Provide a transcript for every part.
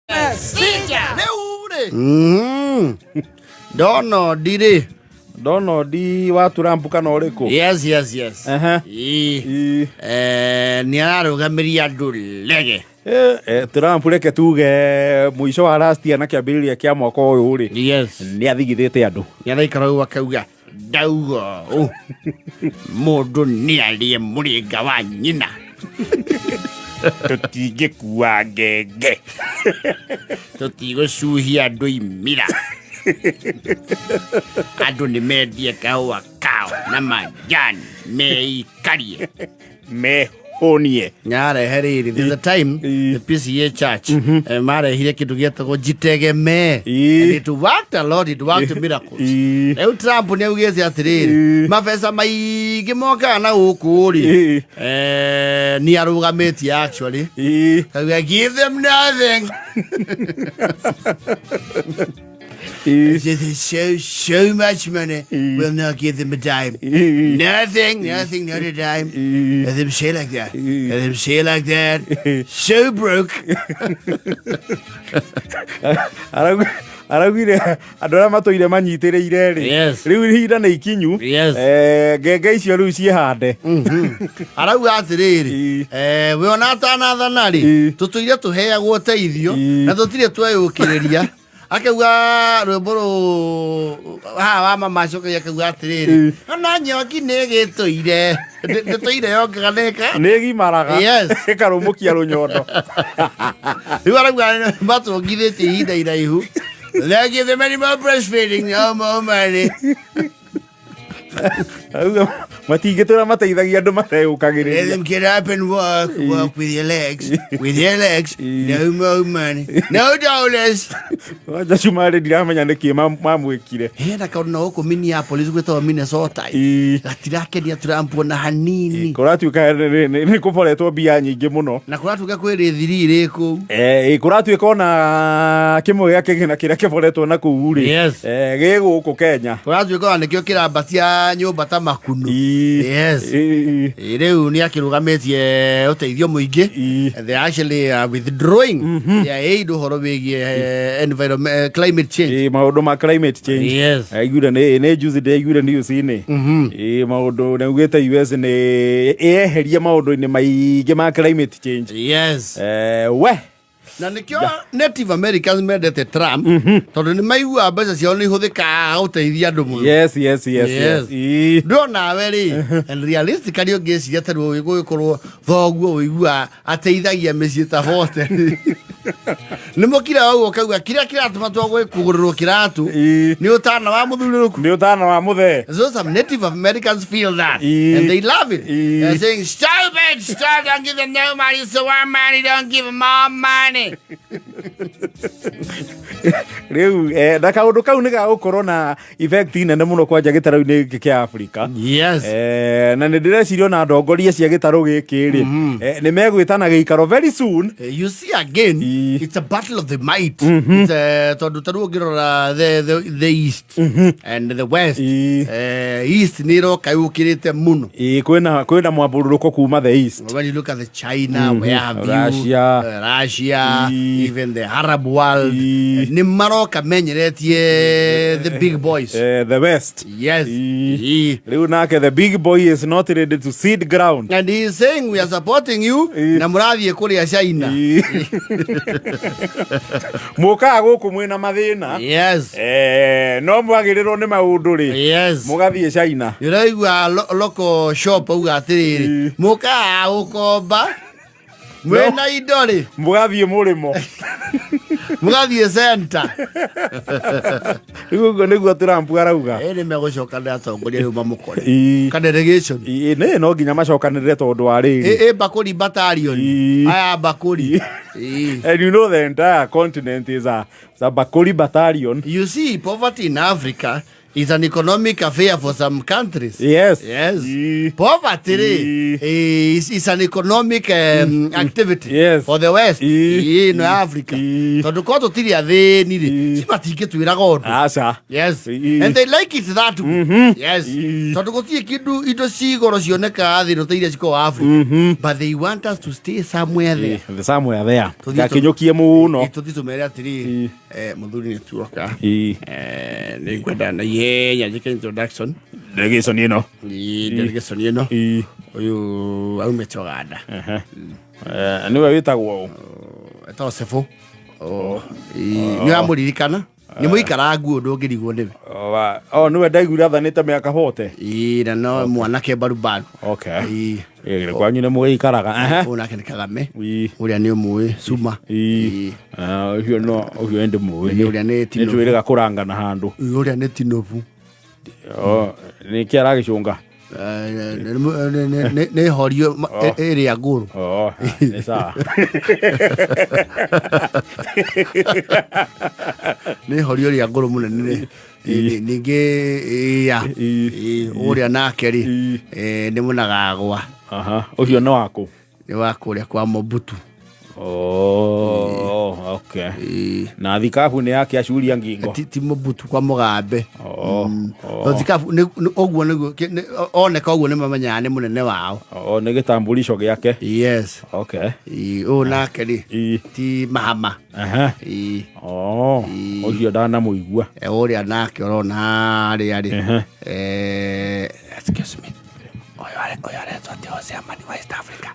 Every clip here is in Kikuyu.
Rĩu rĩ Donald rĩ. Donald wa Trump kana ũrĩkũ? Yes. Ehe. Ĩĩ. Ii. Nĩ ararũgamĩria andũ lege. Trump reke tuge mũico wa last year na kĩambĩrĩria kĩa mwaka ũyũ rĩ, nĩ athigithĩte andũ. Nĩ araikara ũguo akauga ndauga ũũ mũndũ nĩ arĩe mũrĩnga wa nyina. Tũtingĩkua ngenge. Tũtigũcuhia andũ imira. Andũ nĩ mendie kahũa kao na majani meikarie. Mehũnie. Nyarehe rĩrĩ, there's a time the PCA church marehire kĩndũ gĩetagwo jitegemee. And it worked a lot, it worked miracles. Rĩu Trump nĩ augĩte atĩrĩrĩ, mabeca maingĩ mokaga na gũkũ rĩ, nĩ arũgamĩtie actually. Kauga, "Give them nothing." There's so, so much money. We'll not give them a dime. Nothing, nothing, not a dime. Let them say like that. Let them say like that. So broke. Araugire andũ arĩa matũire manyitĩrĩire rĩ, rĩu ihinda nĩ ikinyu. Ngenge icio rĩu ciĩhande. Arauga atĩrĩrĩ, we ona atanathana rĩ, tũtũire tũheagwo ũteithio na tũtirĩ tweyũkĩrĩria. Akauga rwĩmbo rũ haha wa mama acokagia akauga atĩrĩrĩ, ona nyongi nĩ gĩtũire ndĩtũire yongaga nĩka nĩ gimaraga, ĩkarũmũkia rũnyondo. Rĩu arauga matwongithĩtie ihinda iraihu. They give them any more breastfeeding, no more money. Arauga matingĩtũra mateithagia andũ Let mateyũkagĩrĩria. them get up and walk, walk with your legs, with your legs. No more money, no dollars. Wanja cumarĩ ndiramenya nĩkĩ mamwĩkire. Hena kaũndũ na gũkũ Minneapolis gwĩtagwo Minnesota. Gatirakenia Trump ona hanini. Kũratuĩka nĩ kũboretwo mbia nyingĩ mũno. Na kũratuĩka kwĩ rĩthiri rĩ kũu. Kũratuĩka ona kĩmwe gĩa kĩgĩna kĩrĩa kĩboretwo na kũu rĩ, gĩ gũkũ Kenya. Kũratuĩka ona nĩkĩo kĩrambatia nyũmba ta makunũ. Ĩ, rĩu nĩ akĩrũgamĩtie ũteithio mũingĩ. They are actually withdrawing their aid ũhoro wĩgiĩ environment, climate change. Ĩ, maũndũ ma climate change. Aiguire nĩ juzi ndĩaiguire news-inĩ. Ĩ, maũndũ nĩaugĩte US nĩ ĩeherie maũndũ-inĩ maingĩ ma climate change. We Na nĩkĩo Native Americans mendete Trump, tondũ nĩ maiguaga mbeca ciao nĩ ihũthĩkaga gũteithia andũ mũno. Ndũonawe rĩ, and realistically ũngĩciria ta rĩu gũgĩkorwo thoguo ũiguaga ateithagia mĩciĩ ta bote nĩ mũkira ũguo ũkauga kĩrĩa kĩratũma twagwe kũgũrĩrwo kĩratũ nĩ ũtana wa mũthurĩrũku. Nĩ ũtana wa mũthee. So some Native Americans feel that and they love it. They're saying, "Stop it, stop, don't give them no money, so one money, don't give them all money." Rĩu na kaũndũ kau nĩ gagũkorwo na effect nene mũno kwanja gĩtarũ-inĩ gĩkĩ kĩa Afrika. Na nĩ ndĩreciria ona ndongoria cia gĩtarũ gĩkĩ rĩ, nĩ megwĩtana gĩikaro very soon. You see again, it's a battle of the might. It's, tondũ ta rĩu ũngĩrora the east and the west, east nĩ ĩroka yũkĩrĩte mũno. Ĩ, kwĩna mwambũrũrũko kuma the east. When you look at the China, where have you, Russia. Russia, even the Arab world, nĩ maroka menyeretie the big boys. The west. Rĩu nake the big boy is not ready to cede ground. And he is saying, "We are supporting you," na mũrathiĩ kũrĩa China. Mũkaga gũkũ mwĩna mathĩna. No mwagĩrĩrwo nĩ maũndũ rĩ, mũgathiĩ China. Ũraigua local shop auga atĩrĩrĩ, mũkaga gũkomba mwĩna indo rĩ, mũgathiĩ mũrĩmo. Mũgathiĩ center. Rĩu ũguo nĩguo Trump arauga. Ĩ, nĩ megũcokanĩra atongoria rĩu mamũkore ka delegation. Ĩ, nĩ no nginya macokanĩrĩre tondũ wa rĩrĩ. Ĩ bakũri battalion. Aya bakũri. And you know the entire continent is a bakuri battalion. You see, poverty in Africa Is an economic affair for some countries. Yes. Yes. Ii. Poverty rĩ, Ii. is an economic activity Yes. for the West. Ii. Ii, no ya Africa. Ii. Tondũ korwo tũtirĩ athĩni rĩ, Ii. ci matingĩtwĩraga ũndũ. Aca. Yes. Ii. And they like it that way. Yes. Ii. Tondũ gũtirĩ kĩndũ indo ci goro cionekaga thĩ ĩno ta iria cikoragwo Africa. But they want us to stay somewhere there. The somewhere there. Tũthiĩ Gakinyũkie mũno. Tũthiĩ tũmere atĩrĩrĩ, Ii. mũthuri nĩ tuoka. Ii. Nĩ ngwenda na ihenya njĩke introduction. Delegation ĩno. Ii, delegation ĩno. Ii. Ũyũ aumĩte Ũganda. Ehe. Nĩwe wĩtagwo ũ? Etagwo Sefo. Ii, nĩ ũramũririkana? Nĩ mũikara nguo ndũngĩrigwo nĩwe. O, o nĩwe ndaiguire athanĩte mĩaka bote. Ii, na no mwanake mbarubaru. Okay. Ii. Ĩ, kwanyu nĩ mũgĩikaraga. Ehe. Ũyũ nake nĩ Kagame. Ii. Ũrĩa nĩ ũmũĩ Cuma. Ii. Ii. Ah, ũcio no ũcio nĩ ndĩmũĩ. Ũrĩa nĩ Tinubu. Nĩ twĩrĩga kũrangana handũ. Ũrĩa nĩ Tinubu. O, nĩ kĩ aragĩcũnga? Nĩ horio ĩrĩa ngũrũ. O, nĩ sawa. Nĩ horio ĩrĩa ngũrũ mũnene nĩ ningĩ iya. Ii. Ũrĩa nake rĩ Ii. nĩ mũnagagwa. Aha, ũcio nĩ wakũ? Nĩ wa kũrĩa kwa Mobutu. Oh, okay. Ii. Na thikabu nĩ yake acuria ngingo. Ti Mobutu kwa Mugabe. Oh, No thikabu ũguo nĩguo oneka ũguo nĩ mamenyaga nĩ mũnene wao. oh, nĩ gĩtambulisho gĩake. Yes. Okay. Ii, ũyũ nake rĩ Ii. ti Mahama. Aha. Ii. Oh, ũcio ndanamũigua. Ũrĩa nake ũrona harĩa rĩ Ehe. Excuse me, ũyũ aretwo atĩa ũyũ chairman wa East Africa?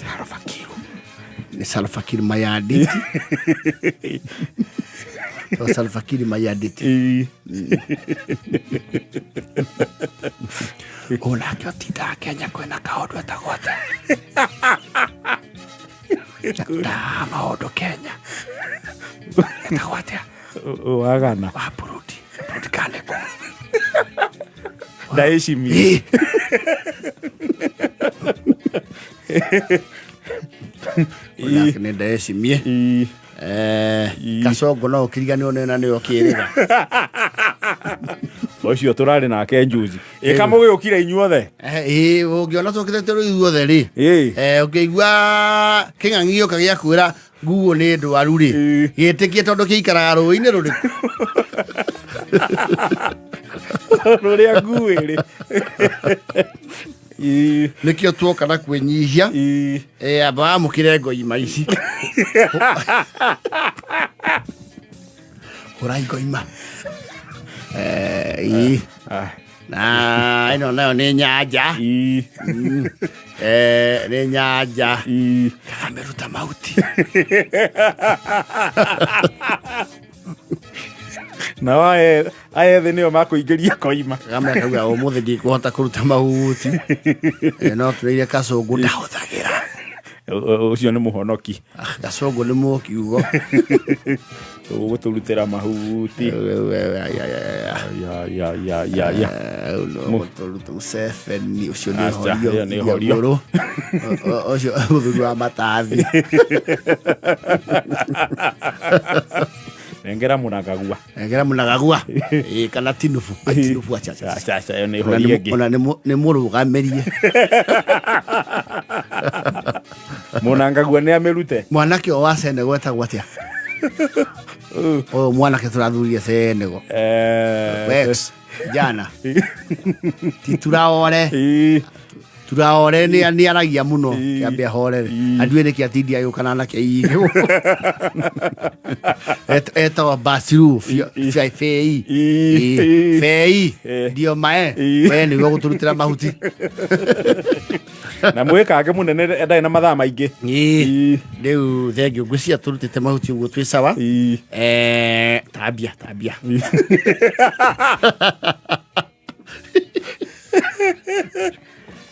Salva Kiir. Nĩ Salva Kiir Mayardit. To Salva Kiir Mayardit. Ii. Ũyũ nake ũtindaga Kenya kwĩna kaũndũ etagwo atĩa? Na maũndũ Kenya. Etagwo atĩa? Wagana. Wa Burundi. Burundi kana nĩ kũ? Ndaheshimiye. Ũyũ nake nĩ ndaheshimie. Ii. Kasongo no ũkiriganĩrwo nĩ na nĩyo kĩrĩga. Ũcio tũrarĩ nake njuzi. Ĩka mũgĩũkire inyuothe. Ĩĩ, ũngĩona tũkĩte tũrĩ ithuothe rĩ. Ĩĩ. Ũngĩigua kĩng'ang'i gĩoka gĩa kwĩra nguo nĩ ndwaru rĩ, Ĩĩ. gĩtĩkie tondũ gĩikaraga rũĩ-inĩ rũrĩkũ. Rũrĩa nguo ĩrĩ. Ĩĩ. Nĩkĩo tuoka na kwĩnyihia. Ĩĩ. Amba wamũkĩre ngoima ici. Hũrai ngoima. Ĩĩ. Na ĩno nayo nĩ nyanja. Ĩĩ. Nĩ nyanja. Ĩĩ. Kagame ruta mahuti. Nao aya ethĩ nĩo makũingĩria koima. Kagame akauga ũmũthĩ ndikũhota kũruta mahuti. No tũrĩire kacũngũ ndahũthagĩra. Ũcio nĩ mũhonoki. Ah, gacũngũ nĩ mũkiugo. Ũgũtũrutĩra mahuti. Ya, ya, ya, ya, ya. Mũtũruta Museveni ũcio nĩ Aca, horio ĩyo nĩ horio. igũrũ. Ũcio mũthuri wa matathi. Nengera mũnagagua. Nengera mũnagagua. Ĩĩ, kana Tinubu. Ai, Tinubu acha, acha, acha. Aca, aca, ĩyo nĩ Ona horio ĩngĩ. ona nĩ mũrũgamĩrie. Mũnangagua nĩ amĩrute. Mwanake ũyũ wa Senegal etagwo atĩa? Ũyũ mwanake tũrathurire Senegal. Wex, jana. Ti Traore. Ĩĩ. Traore nĩ aragia mũno. Ĩĩ. Kĩambe ahorere. Ĩĩ. Anduĩ nĩkĩ atindi agĩũka na anake igĩ. Etagwo Basiru Ĩĩ. Fei. Ĩĩ. Ĩĩ. Fei. Ĩĩ. Ndio mae. Ĩĩ. We nĩwe ũgũtũrutĩra mahuti. Na mwĩkange mũnene ndarĩ na mathaa maingĩ. Ĩĩ. Ĩĩ. Rĩu thengio ngwĩciria tũrutĩte mahuti ũguo twĩ sawa. Ĩĩ. Tambia, tambia.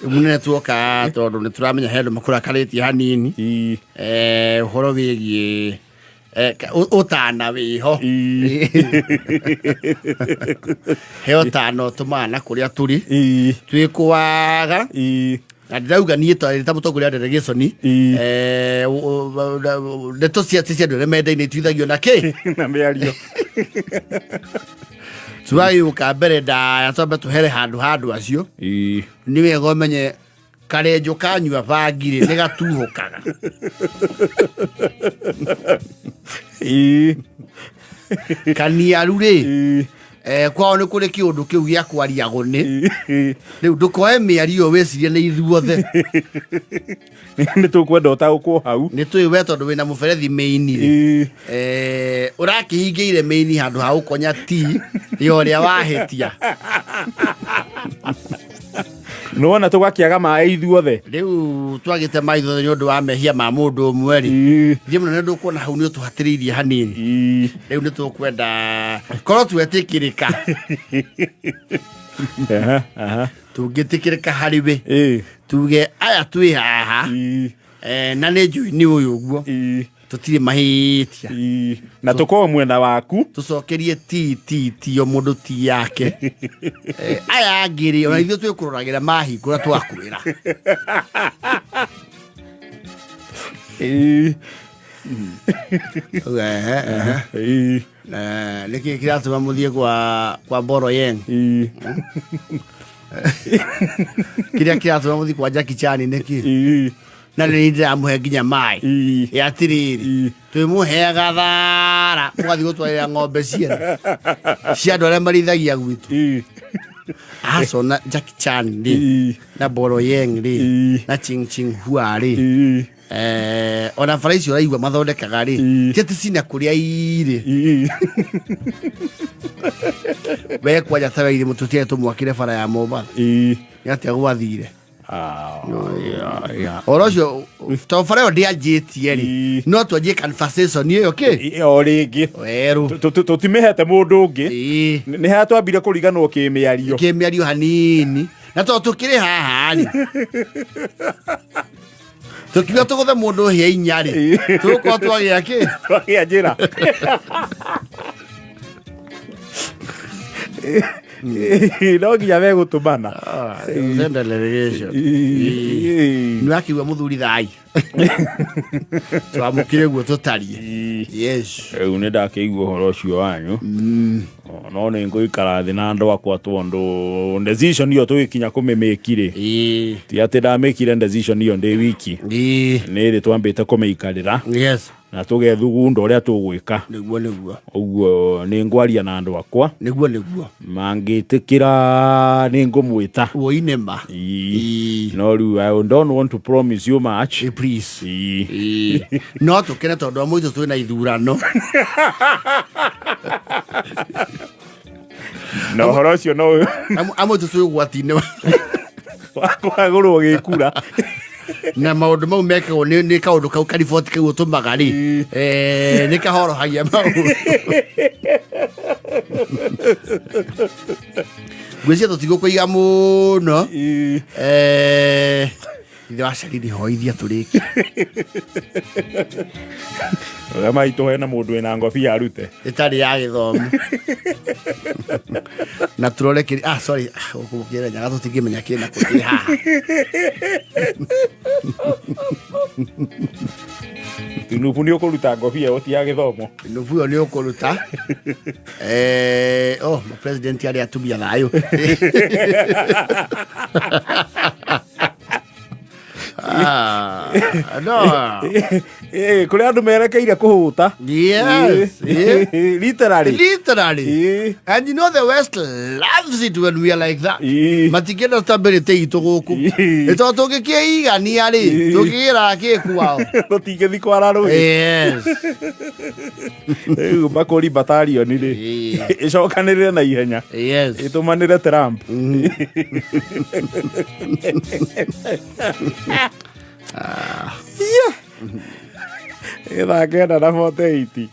Mũnene tuoka tondũ nĩ tũramenya he andũ makũrakarĩtie hanini. Ĩĩ. Ũhoro wĩgiĩ ũtana wĩho. Ĩĩ. He ũtana ũtũmaga na kũrĩa tũrĩ. Ĩĩ. Twĩ kũwaga. Ĩĩ. Na ndĩrauga niĩ ta mũtongoria wa delegation. Ndeto cia andũ arĩa mendaine ituithagio na kĩ? Na mĩario. Tũragĩũka mbere ndaya, twambe tũhere handũ ha andũ acio. Nĩ wega ũmenye karenjo kanyua bangi rĩ, nĩ gatuhũkaga. Kaniaru rĩ, kwao nĩ kũrĩ kĩũndũ kĩu gĩa kwaria gũnĩ. Rĩu ndũkoe mĩario wĩcirie nĩ ithuothe. Nĩ tũkwenda ũtaũkwo hau. Nĩ tũĩ we tondũ wĩna mũberethi mĩini rĩ, ũrakĩhingĩire mĩini handũ ha gũkonya ti ya ũrĩa wahĩtia. Nĩwona tũgakĩaga maĩ ithuothe. Rĩu twagĩte maĩ ithuothe nĩ ũndũ wa mehia ma mũndũ ũmwe rĩ. Thiĩ mũno, nĩ ndũkuona hau nĩ ũtũhatĩrĩirie hanini. Rĩu nĩ tũkwenda korwo twetĩkĩrĩka. Aha, aha. Tũngĩtĩkĩrĩka harĩ we, tuge aya twĩ haha, na nĩ njũĩ nĩ ũyũ ũguo, tũtirĩ mahĩtia. Na tũkorwo mwena waku. Tũcokerie ti ti ti o mũndũ ti yake. Aya angĩ rĩ, ona ithuĩ twĩkũroragĩra mahingũra twakwĩra. Ehe, ehe. Nĩkĩ kĩratũma mũthiĩ kwa Boro Yeng? Kĩrĩa kĩratũma mũthiĩ kwa Jackie Chan nĩkĩ? Na nĩ ndĩramũhe nginya maĩ. Ĩ atĩrĩrĩ, twĩmũheaga thara mũgathiĩ gũtwarĩra ng'ombe ciene cia andũ arĩa marĩithagia gwitũ. Acona Jackie Chan rĩ, na Boro Yeng rĩ, na Ching Ching Hua rĩ, ona bara icio ũraigua mathondekaga rĩ, ti atĩ cina kũrĩa irĩ. We kwanja ta weire mũtũtiare tũmwakĩre bara ya Mombatha. Nĩ atĩa gwathire? Ũhoro ũcio to bara ĩyo ndĩanjĩtie rĩ, no twanjie conversation ĩyo kĩ o rĩngĩ. Werũ. Tũtimĩhete mũndũ ũngĩ. Nĩ harĩa twambire kũriganwo kĩmĩario. Kĩmĩario hanini, na tondũ tũkĩrĩ haha rĩ, tũkiuga tũgũthe mũndũ hĩa inya rĩ, tũgũkorwo twagĩa kĩ? Twagĩa njĩra. No nginya megũtũmana. Send a delegation. Nĩ wakiuga mũthuri thai twamũkire guo tũtariĩ. Yes. Rĩu nĩ ndakĩigua ũhoro ũcio wanyu. O, no nĩ ngũikara thĩ na andũ akwa tondũ decision ĩyo tũgĩkinya kũmĩmĩki rĩ, ti atĩ ndamĩkire decision ĩyo ndĩ wiki. Nĩ rĩ twambĩte kũmĩikarĩra na tũgethugunda ũrĩa tũgwĩka. Nĩguo, nĩguo. Ũguo nĩ ngwaria na andũ akwa. Nĩguo, nĩguo. Mangĩtĩkĩra nĩ ngũmwĩta. Woi nĩ ma. No rĩu I don't want to promise you much. Please. No tũkene tondũ amwe itũ twĩna ithurano. Na ũhoro ũcio no Amwe itũ twĩ ũgwati-inĩ wa kũhagũrwo gĩkura. Na maũndũ mau mekagwo nĩ kaũndũ kau kariboti kau ũtũmaga rĩ, nĩ kahorohagia maũndũ. Ngwĩciria tũtigũkũiga mũno. Ithe wa Shariri, hoithia tũrĩkie. Ũrĩa maitũ hena mũndũ wĩna ngobia arute. Ĩtarĩ ya gĩthomo na tũrore kĩrĩ, ah sorry, ah, gũkũ kĩrĩ Nyaga, tũtingĩmenya kĩna kũ kĩ haha. Tunubu nĩ ũkũruta ngobia ĩyo ti ya gĩthomo. Nubu ĩyo nĩ ũkũruta. Oh, president arĩa atumia thayũ. Ah, no. Kũrĩ andũ merekeire kũhũta. Yes. Literally. Literally. And you know the West loves it when we are like that. Matingĩenda stability itũ gũkũ. Nĩ tondũ tũngĩkĩigania rĩ, tũngĩgĩraga kĩ kwao? Tũtingĩthi kwara rũĩ. Yes. Rĩu makũri batalioni rĩ, ĩcokanĩrĩre na ihenya. Ĩtũmanĩre Trump. Yeah. Thaa 9 na 48.